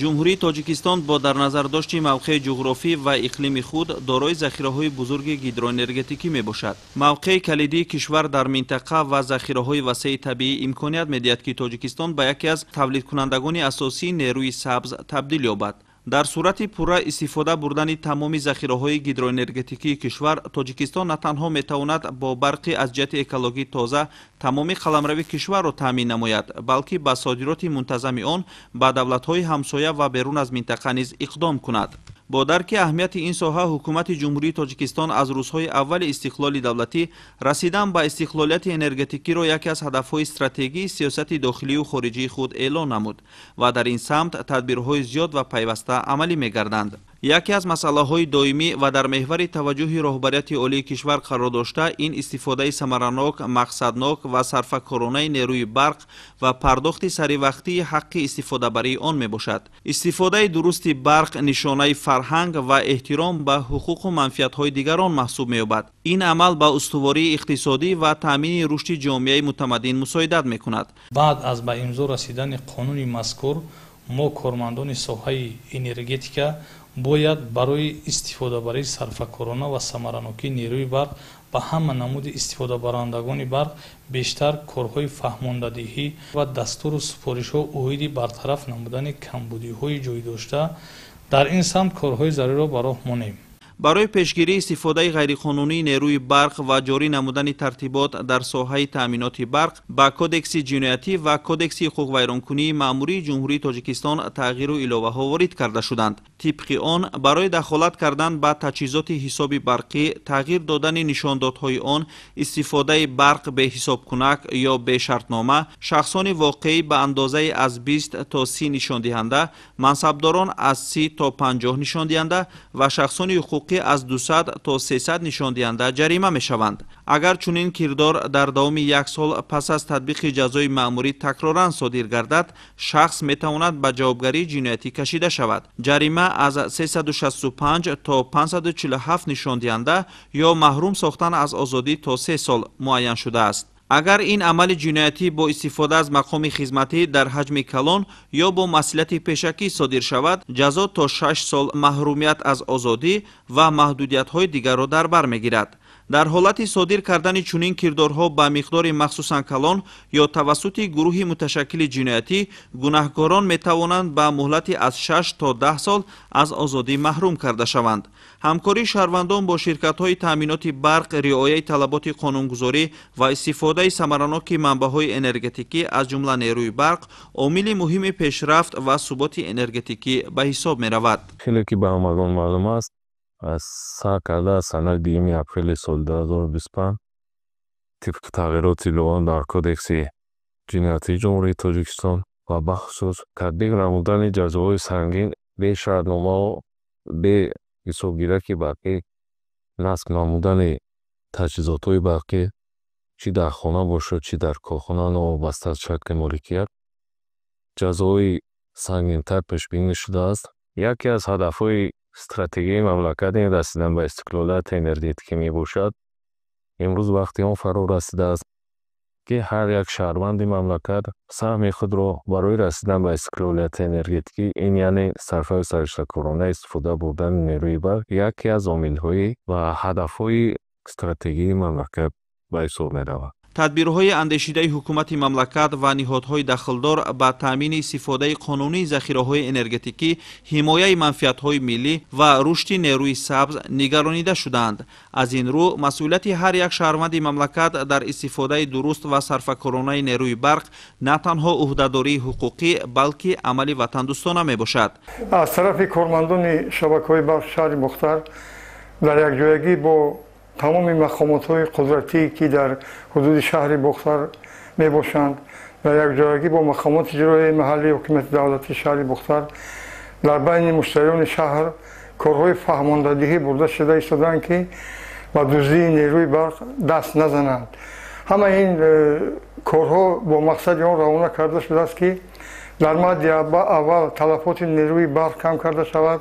Ҷумҳурии Тоҷикистон бо дар назардошти мавқеи ҷуғрофӣ ва иқлими худ дорои захираҳои бузурги гидроэнергетикӣ мебошад. Мавқеи калидии кишвар дар минтақа ва захираҳои васеи табиӣ имконият медиҳад, ки Тоҷикистон ба яке аз тавлидкунандагони асосии нерӯи сабз табдил ёбад. Дар сурати пурра истифода бурдани тамоми захираҳои гидроэнергетикии кишвар, Тоҷикистон на танҳо метавонад бо барқи аз ҷиҳати экологӣ тоза тамоми қаламрави кишварро таъмин намояд, балки ба содироти мунтазами он ба давлатҳои ҳамсоя ва берун аз минтақа низ иқдом кунад. Бо дарки аҳамияти ин соҳа, ҳукумати Ҷумҳурии Тоҷикистон аз рӯзҳои аввали истиқлоли давлатӣ расидан ба истиқлолияти энергетикиро яке аз ҳадафҳои стратегии сиёсати дохилию хориҷии худ эълон намуд ва дар ин самт тадбирҳои зиёд ва пайваста амалӣ мегарданд. Яке аз масъалаҳои доимӣ ва дар меҳвари таваҷҷӯҳи роҳбарияти олии кишвар қарор дошта, ин истифодаи самаранок, мақсаднок ва сарфакоронаи нерӯи барқ ва пардохти саривақтии ҳаққи истифодабарии он мебошад. Истифодаи дурусти барқ нишонаи фарҳанг ва эҳтиром ба ҳуқуқу манфиатҳои дигарон маҳсуб меёбад. Ин амал ба устувории иқтисодӣ ва таъмини рушди ҷомеаи мутамаддин мусоидат мекунад. Баъд аз ба имзо расидани қонуни мазкур, мо кормандони соҳаи энергетика бояд барои истифодабарии сарфакорона ва самаранокии нерӯи барқ ба ҳама намуди истифодабарандагони барқ бештар корҳои фаҳмондадиҳӣ ва дастуру супоришҳо оиди бартараф намудани камбудиҳои ҷойдошта дар ин самт корҳои заруриро ба роҳ монем. Барои пешгирии истифодаи ғайриқонунии нерӯи барқ ва ҷорӣ намудани тартибот дар соҳаи таъминоти барқ ба Кодекси ҷиноятӣ ва Кодекси ҳуқуқвайронкунии маъмурии Ҷумҳурии Тоҷикистон тағйиру иловаҳо ворид карда шуданд. Тибқи он, барои дахолат кардан ба таҷҳизоти ҳисоби барқӣ, тағйир додани нишондодҳои он, истифодаи барқ беҳисобкунак ё бешартнома, шахсони воқеӣ ба андозаи аз 20 то 30 нишондиҳанда, мансабдорон аз 30 то 50 нишондиҳанда ва шахсони ҳуқуқӣ аз 200 то 300 нишондиҳанда ҷарима мешаванд. Агар чунин кирдор дар давоми як сол пас аз татбиқи ҷазои маъмурӣ такроран содир гардад, шахс метавонад ба ҷавобгарии ҷиноятӣ кашида шавад. Ҷарима аз 365 то 547 нишондиҳанда ё маҳрум сохтан аз озодӣ то 3 сол муайян шудааст. Агар ин амали ҷиноятӣ бо истифода аз мақоми хизматӣ дар ҳаҷми калон ё бо масъулияти пешакӣ содир шавад, ҷазо то 6 сол маҳрумият аз озодӣ ва маҳдудиятҳои дигарро дар бар мегирад. Дар ҳолати содир кардани чунин кирдорҳо ба миқдори махсусан калон ё тавассути гурӯҳи муташаккили ҷиноятӣ, гунаҳкорон метавонанд ба муҳлати аз 6 то 10 сол аз озодӣ маҳрум карда шаванд. Ҳамкории шаҳрвандон бо ширкатҳои таъминоти барқ, риояи талаботи қонунгузорӣ ва истифодаи самараноки манбаъҳои энергетикӣ аз ҷумла нерӯи барқ омили муҳими пешрафт ва суботи энергетикӣ ба ҳисоб меравад. Хеле ки ба ҳамагон маълум аст, аз сар карда аз санаи 2 апрели соли 2025 тибқи тағйироти илова дар Кодекси ҷиноятии Ҷумҳурии Тоҷикистон ва бахусус татбиқ намудани ҷазоҳои сангин бе шартномао, бе ҳисобгираки барқӣ насб намудани таҷҳизотҳои барқӣ, чӣ дар хона бошад, чӣ дар корхона, новобаста аз шакли моликият, ҷазоҳои сангинтар пешбинӣ шудааст. Яке аз ҳадафҳои стратегияи мамлакат ин расидан ба истиқлолияти энергетикӣ мебошад. Имрӯз вақти он фаро расидааст, ки ҳар як шаҳрванди мамлакат саҳми худро барои расидан ба истиқлолияти энергетикӣ, ин яъне сарфаю саришакорона истифода бурдани нерӯи барқ, яке аз омилҳои ва ҳадафҳои стратегии мамлакат ба ҳисоб меравад. Тадбирҳои андешидаи ҳукумати мамлакат ва ниҳодҳои дахлдор ба таъмини истифодаи қонунии захираҳои энергетикӣ, ҳимояи манфиатҳои миллӣ ва рушди нерӯи сабз нигаронида шудаанд. Аз ин рӯ, масъулияти ҳар як шаҳрванди мамлакат дар истифодаи дуруст ва сарфакоронаи нерӯи барқ на танҳо ӯҳдадории ҳуқуқӣ, балки амали ватандӯстона мебошад. Аз тарафи кормандони шабакаҳои барқ шаҳри Бохтар дар якҷоягӣ бо тамоми мақомотҳои қудратӣ, ки дар ҳудуди шаҳри Бохтар мебошанд, дар якҷоягӣ бо мақомоти иҷроияи маҳаллии ҳукумати давлатии шаҳри Бохтар дар байни муштариёни шаҳр корҳои фаҳмондадиҳӣ бурда шуда истодаанд, ки ба дуздии нерӯи барқ даст назананд. Ҳама ин корҳо бо мақсади он равона карда шудааст, ки дар мадди аввал талафоти нерӯи барқ кам карда шавад,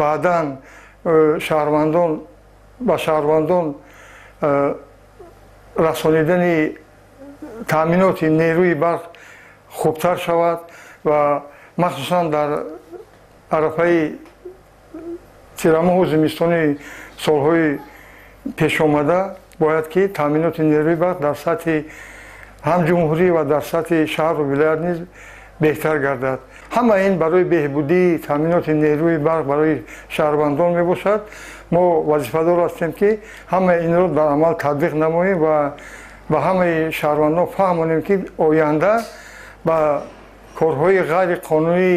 баъдан шаҳрвандон ба шаҳрвандон расонидани таъминоти нерӯи барқ хубтар шавад ва Махсусан дар арафаи тирамоҳу зимистони солҳои пешомада бояд ки таъминоти нерӯи барқ дар сатҳи ҳам ҷумҳурӣ ва дар сатҳи шаҳру вилоят низ беҳтар гардад. Ҳама ин барои беҳбудии таъминоти нерӯи барқ барои шаҳрвандон мебошад. Мо вазифадор ҳастем, ки ҳамаи инро дар амал татбиқ намоем ва ба ҳамаи шаҳрвандон фаҳмонем, ки оянда ба корҳои ғайриқонунӣ,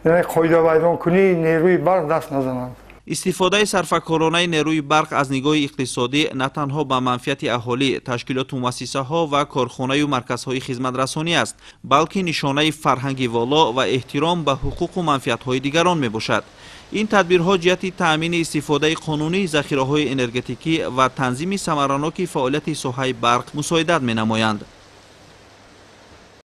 яъне қоидавайронкунии нерӯи барқ даст назананд. Истифодаи сарфакоронаи нерӯи барқ аз нигоҳи иқтисодӣ на танҳо ба манфиати аҳолӣ, ташкилоту муассисаҳо ва корхонаю марказҳои хизматрасонӣ аст, балки нишонаи фарҳанги воло ва эҳтиром ба ҳуқуқу манфиатҳои дигарон мебошад. Ин тадбирҳо ҷиҳати таъмини истифодаи қонунии захираҳои энергетикӣ ва танзими самараноки фаъолияти соҳаи барқ мусоидат менамоянд.